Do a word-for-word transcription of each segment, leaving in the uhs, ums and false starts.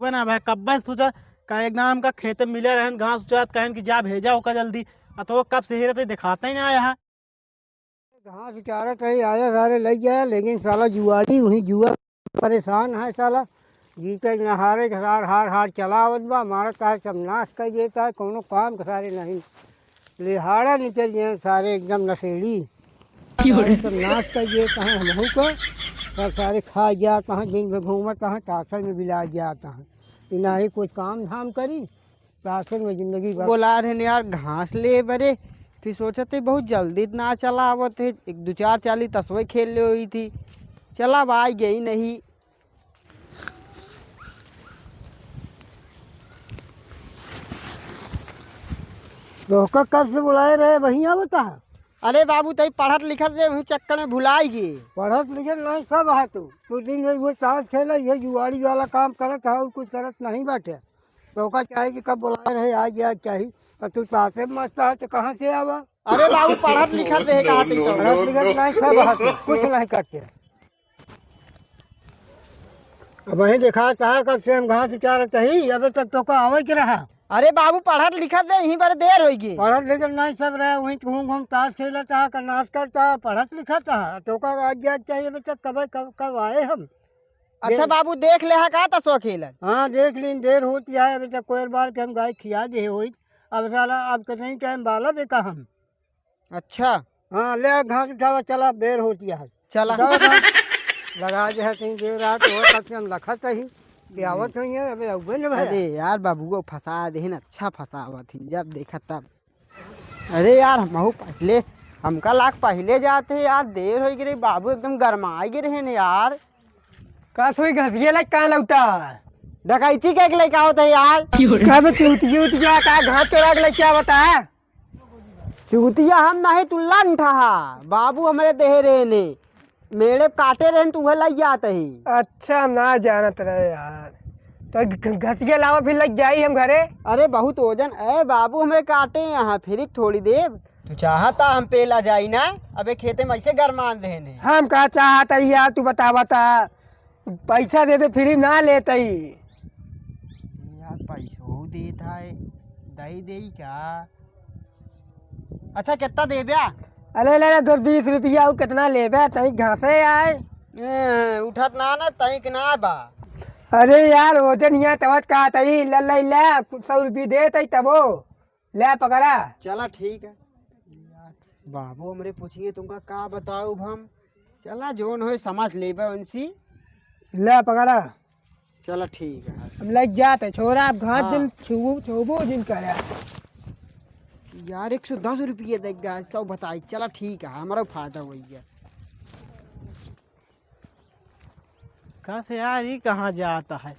बना भाई, कब्बे से सोचा, का एक नाम का खेते मिले रहन, घास उचारत, कहन कि जा भेजा ओका जल्दी, आ तो कब से हेरत है, देखाता ही ना आया है। घास उचारत है, आया सारे लइ गया, लेकिन साला जुआड़ी वहीं जुआ परेशान है साला, जी के नहारे के सार हार हार चला आवत बा, मारत है, सब नाश कर देता है, कोनो काम के सारे नहीं। लिहाड़ा निकल गए सारे एकदम नशेड़ी। सारे सब नाश कर दिए कहाँ हमहू को, सब सारे खा गया कहाँ, दिन भर घूमत कहाँ, टासल में बिला गया कहाँ। कि ना ही कुछ काम धाम करी, टासल में जिंदगी भर। बोला रहे ने यार घास ले बरे, फिर सोचत है बहुत जल्दी ना चला आवत है, एक दो चार चाली तसवे खेल ले हुई थी, चला अब आई गई नहीं। तोहका कब से बुलाए रहे, वहीं आवता है? अरे बाबू, तई पढ़त लिखत रहे, वही चक्कर में भुलाई गए। पढ़त लिखत नहीं, सब है तू। तू दिन भर वो ताश खेला, ये जुआड़ी वाला काम करत है, और कुछ करत नहीं बाटे। तोहका चाहे कि कब बुलाए रहे, आ गया चाही। और तू ताशे में मस्त है, तो कहाँ से आवा? अरे बाबू, पढ़त लिखत रहे, कहा थे तो। पढ़त लिखत नहीं, सब है तू, कुछ नहीं करते। अब वही देखा, कहा कब से हम घास उचारत ही, अबे तक तोका आवे के रहा। अरे बाबू, पढ़त लिखत दे, यहीं बड़े देर होई गई। पढ़त लिखत नहीं सब रहे, वहीं घूम घूम ताश खेलत हा, का नाश करता हा, पढ़त लिखत हा, तोका आज याद चाहिए अबे तक कब, कब, कब आए हम। अच्छा देख बाबू, देख ले हा का तसवा खेलत? हाँ, देख लीन, देर होती है, अबे तक कोयर बार के हम गाय खिया दे होई। अब साला, अब कितनी टाइम बाला बेका हम। अच्छा। हाँ, ले घास उठावा, चला, बेर होती है। चला। उठावा घास। लगा दे है कहीं देर रात हो, तब से हम लखत ही, कि आवत हुई है, अबे अउबे न भया। अरे यार, बाबू को फंसा देहिन, अच्छा फंसावत ही, जब देखा तब। अरे यार, हमहू पहले, हमका लाग पहले जाते यार, देर हो गई रही, बाबू एकदम गरमाए गए रहे ने यार। का सोई घसिए लग का लौटा? डकैती के लेके आवत है यार। का बे चूतिया उतिया का घास चोरा के लेके आवत है? चूतिया हम नहीं, तू लंठ हा। बाबू हमरे देहे रहे ने। मेड़े काटे रहे न, तू उहे लइ जात ही। अच्छा, हम ना जानत रहे यार। तो घ-, घसिया लावा फिर लइ जाई हम घरे। अरे बहुत ओजन, ए बाबू हमरे काटे यहाँ, फिर थोड़ी देब। तू चाहता हम पेला जाई ना, अबे खेते में ऐसे गरमान देहे ने। हम का चाहत ही यार, तू बतावा ता। पैसा दे दे, फ्री ना लेत ही। यार, पैसो देत है, दई देई का? अच्छा, कितना देब्या? अरे ले ले, तोर बीस रुपया, उ कितना लेब्या? तई घासे आए। ए, उठत ना ना, तई के ना बा। अरे यार, ओजन हिया तवत का तई, ले ले ले, कुछ सौ रुपया देत ही तबो। ले पकड़ा। चला ठीक है। बाबू हमरे पूछिए तुमका का बताऊ हम? चला जोन होए समझ लेबे उनसी। ले पकड़ा। चला ठीक है। हम लग जाते छोरा, अब घास हाँ। दिन छुबो, छुबो दिन करे। यार एक सौ दस रुपये दे गा, सौ बताई। चला ठीक है, हमारा फायदा होई गया। का से यार, ई कहाँ जाता है?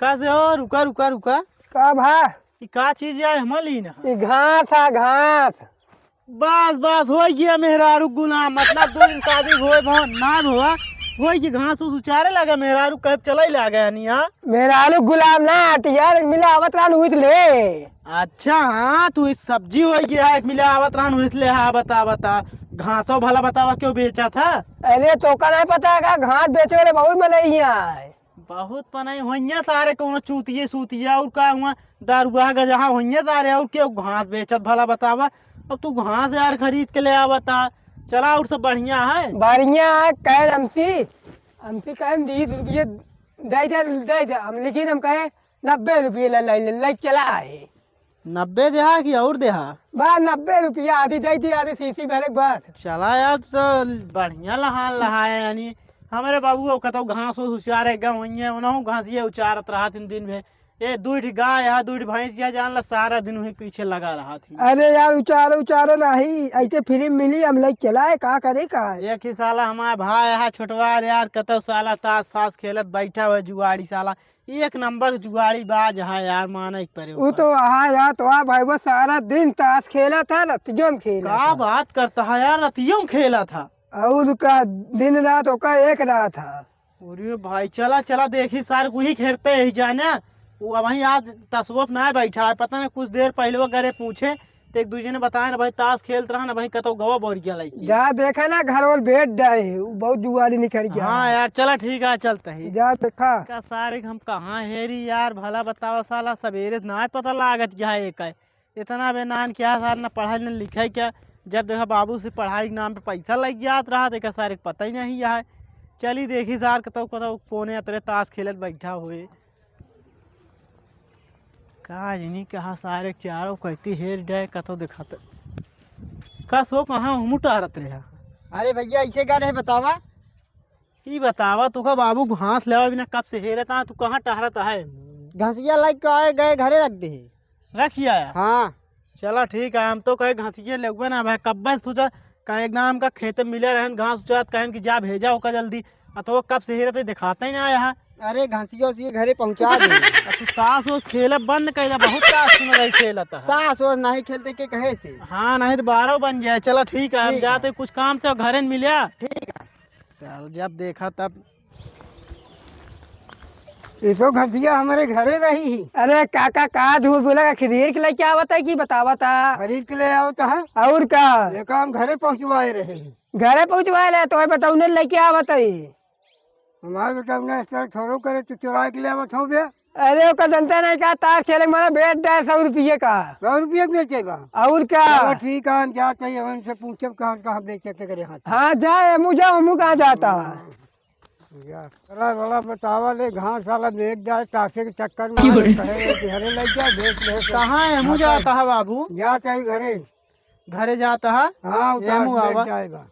का से, ओ, रुका, रुका, रुका। का भा? ई का चीज है, हम लीन है? ई घास है, घास। बस, बस, हो गया मेहरारू गुलाम, मतलब दो दिन शादी होए भा, ना होआ, हो गया घास उस उचारे लगा, मेहरारू कहे चले लगा है निया। मेहरारू गुलाम ना, टियर मिलावत रहन हुई ले। अच्छा, हाँ, तू इस सब्जी हो गया है, मिलावत रहन हुई ले, हाँ, बता, बता, घासो भला बतावा क्यों बेचा था? अरे, तोका नहीं पता है का, घास बेचे वाले बहुत मनई है। बहुत पनई होइया सारे, कौनो चूतिये सूतिया, और का हुआ, दारुआ गजहा होइया सारे, और क्यों घास बेचत भला बतावा? अब तू घास यार खरीद के ले आवता। चला, और सब बढ़िया है? बढ़िया है, कहे हमसी, हमसी कहे बीस रुपये दे दे, दे दे हम, लेकिन हम कहे नब्बे रुपये ले, ले, ले, ले चला है। नब्बे देहा कि और देहा? बा नब्बे रुपया, आधी दे दी, आधी शीशी भरे के बाद। चला यार, तो बढ़िया लहान लहाए, यानी हमरे बाबू अब कतौ घास उस उचारे गए होइए, उनहु घासिए उचारत रहा तीन दिन में। ए, दुइ ठी गाय है, दुइ ठी भैंस है, जान ला सारा दिन वही पीछे लगा रहा थी। अरे यार, उचारे उचारे नहीं, ऐसे फ्री मिली, हम लेके चलाए, का करे का है? एक ही साला हमारा भाई है छोटवा यार, कतौ साला ताश फाश खेलत बैठा हुआ जुआड़ी साला, एक नंबर जुआड़ी बाज है यार, माने के परे उ ओकर। तो हाँ यार, तो हाँ भाई, वो सारा दिन ताश खेला था, रतियों में खेला का था। बात करता है यार, रतियों में खेला था। और का, दिन रात ओका एक रात था। अरे भाई, चला, चला, देखी सार, वही खेलते ही जाने। वो अब वहीं आज तसवफ ना बैठा है, पता नहीं, कुछ देर पहले वो गरे पूछे, तो एक दूजे ने बताए ना भाई, ताश खेलत रहा ना भाई, कतौ गवा बोरिया लइके। जा देखा ना, घर ओर बेच डाए, उ बहुत जुआरी निकल गया। हाँ यार, चला ठीक है, चलते ही। जा देखा। का सारे हम कहाँ हेरी यार, भला बतावा साला, सबेरे से ना पता लागत क्या है का। इतना बे नान क्या सार न पढ़ाई न लिखाई क्या, जब देखा बाबू से पढ़ाई के नाम पे पैसा लग जात रहा, देखा सारे के पता ही नहीं है। चली देखी सार कतौ कतौ कोने अतरे ताश खेलत बैठा हुए। का जनी कहाँ सारे चारों कहती हेर जाए कतौ दिखाते। का सो कहाँ हमू टहरत रहे? अरे भैया, ऐसे का रहे बतावा? ई बतावा, तू का बाबू घास लेवा बिना कब से हेरत आ, तू कहाँ टहरत है? घसिया लाइक के आए गए घरे रख दे। रखी आया? हाँ। चला ठीक है, हम तो कहे घसिया लेबे ना भाई, कब्बे से सोचा कहे एकदम का खेते मिले रहन घास उचात, कहन कि जा भेजा ओका जल्दी, आ तो कब से हेरत है, दिखाता ही ना आया है। अरे घसिया उसी घरे पहुँचा दे। आ तू ताश ओस खेले बंद कर दे, बहुत ताश सुन रही खेलत है। ताश ओस नहीं खेलते के कहे से? हाँ, नहीं तो बारह बन जाए। चला ठीक है, हम ठीक है। जाते कुछ काम से घरे न मिले। ठीक है। चल, जब देखा तब। इसो घसिया हमरे घरे रही ही। अरे काका, का झूठ बोला, का खरीद के लेके आवत है कि बतावत है? खरीद के ले आवत है। और का? ये काम घरे पहुँचवाए रहे ही। घरे पहुँचवाए ले, तो बताऊ ने लेके आवत है। हमार बेटा उन्हें इस तरह थोड़ो करे, तू चुरा के ले आवत हो बे। अरे ओकर जनता नहीं का, ताश खेले के मारा बेच डाए सौ रुपये का। सौ रुपये के बेचे बा? और का? चलो ठीक है, हम जाते हैं, उनसे पूछब कहाँ, कहाँ बेचे के करे हाथ। हाँ, जा, हमू जा, हमू कहाँ जाता है? हाँ। या, चला, वाला बतावा ले, घास वाला बेच डाए, ताशे के चक्कर में की बोले? कहे, घरे लग जा, बेच ले। कहाँ है? हमू जाता है बाबू। जाता है घरे। घरे जाता है? हाँ, एमू बेच आवा। जाएगा।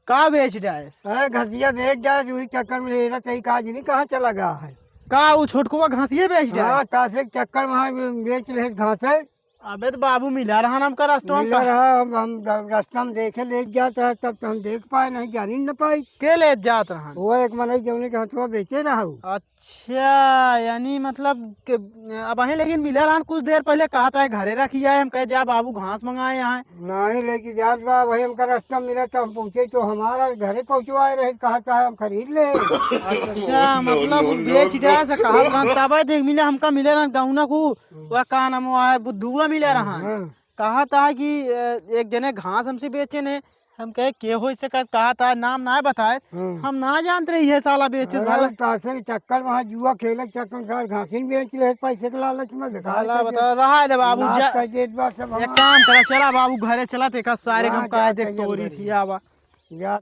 का बेच डाए? अरे घसिया बेच डाए, वही चक्कर में लेना चाहिए, का जी नहीं कहाँ चला गया है। का वो छोटकुआ घासिये बेच डाए? हाँ, ताशे के चक्कर में बेच ले घास है। अबे तो बाबू मिला रहा ना हमका रास्ता में मिला का? रहा, हम, हम रास्ता में देखे ले जात रहा, तब तो हम देख पाए, नहीं जानी न पाई। के ले जात रहा? वो एक मनई जौने के हथवा बेचे रहा। अच्छा, यानी मतलब कि अब अहें लेकिन मिला रहा कुछ देर पहले कहा था घरे रखी आए, हम कहे जा बाबू घास मंगाए आए। नहीं लेके जात बा, वही हमका रास्ता मिला तो हम पहुँचे तो हमारा घरे पहुँचवाए रहे, कहा था हम खरीद ले। अच्छा, मतलब बेच डाए से कहा रहा, तब देख मिला हमका मिले रहा गौना को, वह का नाम है बुद्धुआ मिले रहा। हाँ। कहा था कि अ, एक जने घास हमसे बेचे ने, हम कहे के हो इसे कर, कहा था नाम ना बताए, हाँ। हम ना जानत रही है साला बेचे अरे, वाला। ताशे के चक्कर में, जुआ खेले के चक्कर में सार घासिन बेच ले पैसे के लालच में, बेकार साला कर बता रहा है बाबू नाश जा। कर देत बा सब एक हमार। काम करा, चला बाबू घरे चला, देखा सारे ना, हम कहे जा, देख जा, तोरी घरे। सियावा। जा।